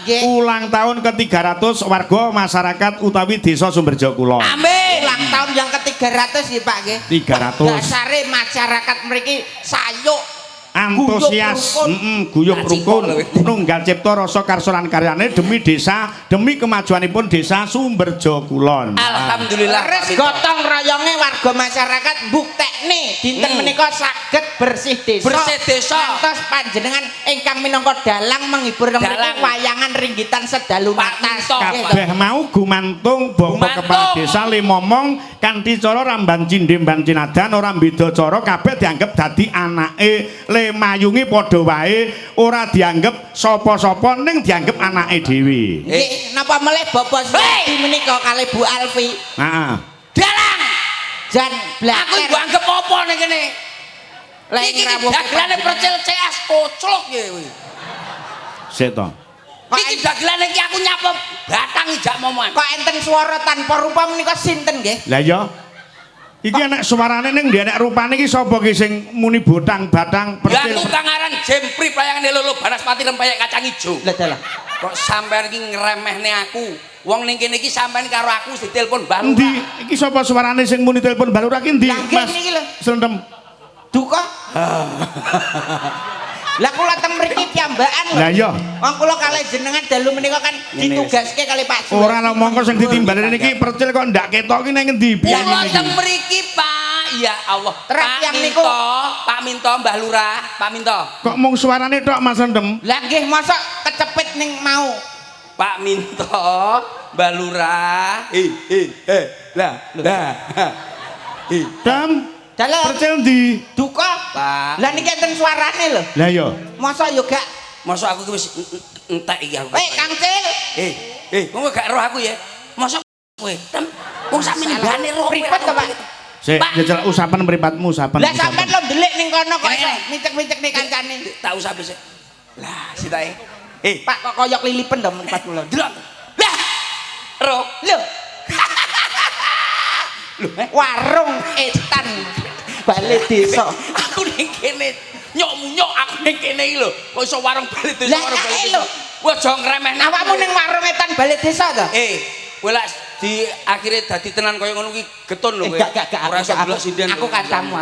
Nggih. Ulang tahun ke-300 warga masyarakat utawi Desa Sumberjo Kulon. Amin. Ulang tahun yang ke-300 nggih, Pak, nggih. 300. Dasare masyarakat mriki sayuk, antusias, guyub rukun. Guyub Tak rukun, cipok lho. Nunggal cipta rasa karsa lan karyane demi desa, demi kemajuanipun Desa Sumberjo Kulon. Alhamdulillah. Terus Pak Minto. Gotong royonge warga masyarakat buktekne dinten menika saged bersih desa. Bersih desa. Ngantos panjenengan ingkang minangka dalang menghibur teng mriki Dalang. wayangan ringgitan sedalu Pak natas. Minto. Nggih, Kabeh mau gumantung Bapak Gumantung. Kepala Desa le momong kanthi cara ramban cindhe mban cinadan, ora beda cara, kabeh dianggep dadi anake, le mayungi padha wae, ora dianggep sapa-sapa ning dianggep anake dhewe. Nggih, napa melih Bapak Suwadi menika kalih Bu Alfi. Heeh. Dalang. Jan Aku blaker. mbok anggep apa ning kene? Lek Iki ngrawuh dagelane Percil CS koclok ya kuwi. Sik to. Kok Iki dagelane iki aku nyapa batang ijak momongan. Kok enten swara tanpa rupa menika sinten nggih? Lah iya. Iki enek suarane ning ndi, enek rupane, iki sapa ki sing muni botang batang Ya percil? aku kang aran Jempri, playangane lolo banaspati rempeyek kacang ijo. Lah dalah. Kok sampean iki ngremehne aku? Wong ning kene iki sampean karo aku ditelepon Mbah Lurah. Endi? Iki sapa suarane sing muni telepon Mbah Lurah ki endi? Lah, nggih, niki lho. Slentem. Duka. Lah kula teng mriki piyambakan lho. Lah iya. Wong kula kalih jenengan dalu menika kan Ngene. Ditugaske kalih Pak Suwardi. Ora lah, mongko sing ditimbali niki Percil kok ndak ketok ki nang endi piye Kula ngene teng iki? mriki, Pak. Ya Allah. Terus Pak yang Minto, Pak Minto, Mbah Lurah, Pak Minto. Kok mung suarane tok, Mas Slentem? Lah nggih, mosok kecepit ning mau. Pak Minto, Mbah Lurah. Eh, eh, eh. Lah, lah. Eh, Dam, Dalem. Percil ndi? Duka. Pak. Lah niki enten suarane lho. Lah iya. Mosok yo gak. Mosok aku ki wis entek iki aku. Eh, Kang Cil. Eh, eh, wong gak roh aku ya. Mosok kowe, Tem, wong sak menimbane roh. Pripet to, Pak? Sik, Pak. jajal usapan mripatmu, usapan. Lah sampean lho ndelik ning kono kok iso Kene. micek-micek ning kancane. Tak usah sik. Lah, sitae. Eh, Pak, kok koyok lilipen to mripat kula. Delok. Lah. Roh. Lho, Lho, eh. Warung etan bale desa. Aku ning kene nyok munyok aku ning kene iki lho. Kok iso warung bali desa, Lah, warung bali eh, desa. lho. Wah, aja ngremehne. Awakmu ning warung etan bale desa to? Eh, kowe lak di akhire dadi tenan kaya ngono ki getun lho Eh, kowe. gak gak gak Ora aku iso aku, delok sinden. aku kancamu.